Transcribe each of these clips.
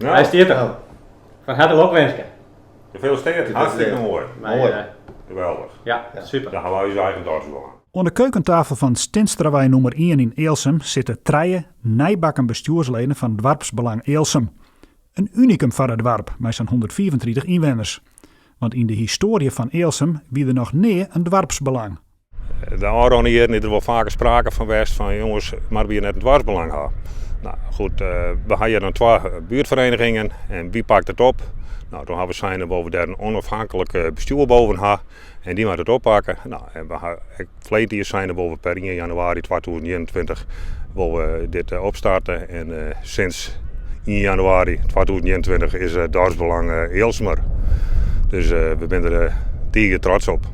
Nou. Hy stiet der. Nou. Fan herte lokwinske. Gefeliciteerd, hartstikke moai. Moai. Geweldich. Ja, super. Dan hawwe wy ús eigen doarpsbelang. Oan de keukentafel fan Stinstrawei nûmer ien yn Ealsum sitte trije nijbakken bestjoersleden fan Doarpsbelang Ealsum. In unikum foar it doarp mei sa'n 135 ynwenners. Want yn de histoarje fan Ealsum wie der noch nea in doarpsbelang. De ôfrûne jierren is der wol faker sprake fan west fan jonges, moatte wy hjir net in doarpsbelang ha. Nou goed, we ha hjir dan twa buertverenigingen en wie pakt it op? Nou, toen ha we sein dat we dêr in onafhankelijk bestjoer boven ha en dy moat it oppakke. Nou, en we ha ek ferleden jier sein dat we per 1 januari 2021 wolle we dit opstarte en sinds 1 januari 2021 is Doarpsbelang Ealsum der. Dus we binne der tige trots op.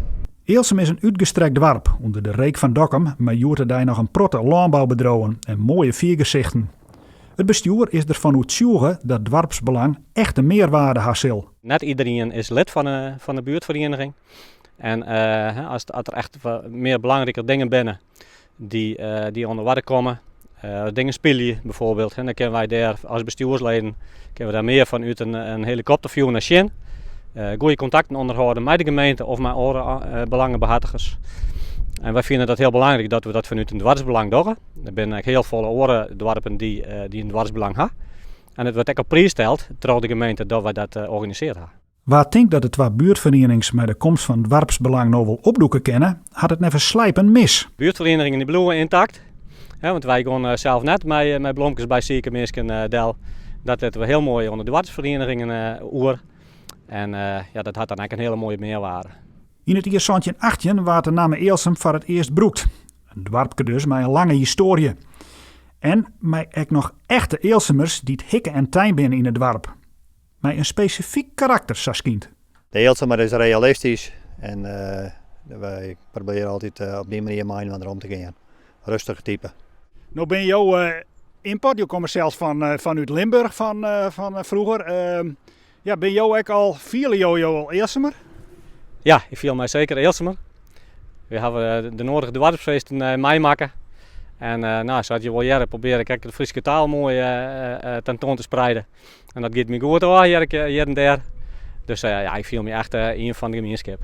Ealsum is in útgestrekt doarp ûnder de reek fan Dokkum mei hjoed-de-dei noch in protte lânboubedriuwen en moaie fiergesichten. It bestjoer is derfan oertsjûge dat doarpsbelang echte mearwaarde ha sil. Net iderien is lid fan de buertferieniging. En as der echt mear belangrike dingen binne dy't oan de oarder komme, dingen spylje bijvoorbeeld, dan kinne wy dêr as bestjoersleden kinne we dêr mear fanút in helikopterview nei sjen. Goede kontakten ûnderhâlde mei de gemeente of mei oare belangebehartigers. En wy fine dat hiel belangryk dat we dat fanút in doarpsbelang dogge. Der binne ek hiel folle oare doarpen dy't in doarpsbelang ha. En it wurdt ek op priis steld troch de gemeente dat wy dat organisearre ha. Wa't tinkt dat de twa buertferienings mei de komst fan doarpsbelang no wol opdoeke kinne, hat it neffens Slijpen mis. Buertferienigingen dy bliuwe yntakt, want wy gean sels net mei blomkes by sike minsken del. Dat litte we hiel moai oan de doarpsferienigingen oer. En ja, dat hat dan ek in hiele moaie mearwaarde. Yn it jier 1718 waard de namme Ealsum foar it earst brûkt. In doarpke dus mei in lange histoarje. En mei ek noch echte Ealsumers dy't hikke en tein binne yn it doarp. Mei in spesifyk karakter, sa skynt. De Ealsumer is realistysk en wy probearje altyd op dy manier mei-inoar om te gean. Rêstich type. No binne jo ymport, jo komme sels fanút Limburch fan froeger. Ja, binne jo ek al, fiele jo jo al Ealsumer? Ja, ik fiel my seker Ealsumer. We hawwe de nodige doarpsfeesten meimakke. En no, sa't je wol hearre, probearje ik ek de Fryske taal moai tentoan te spreiden. En dat giet my goed ôf, hear ik hjir en dêr. Dus ja, ik fiel my echt ien fan de mienskip.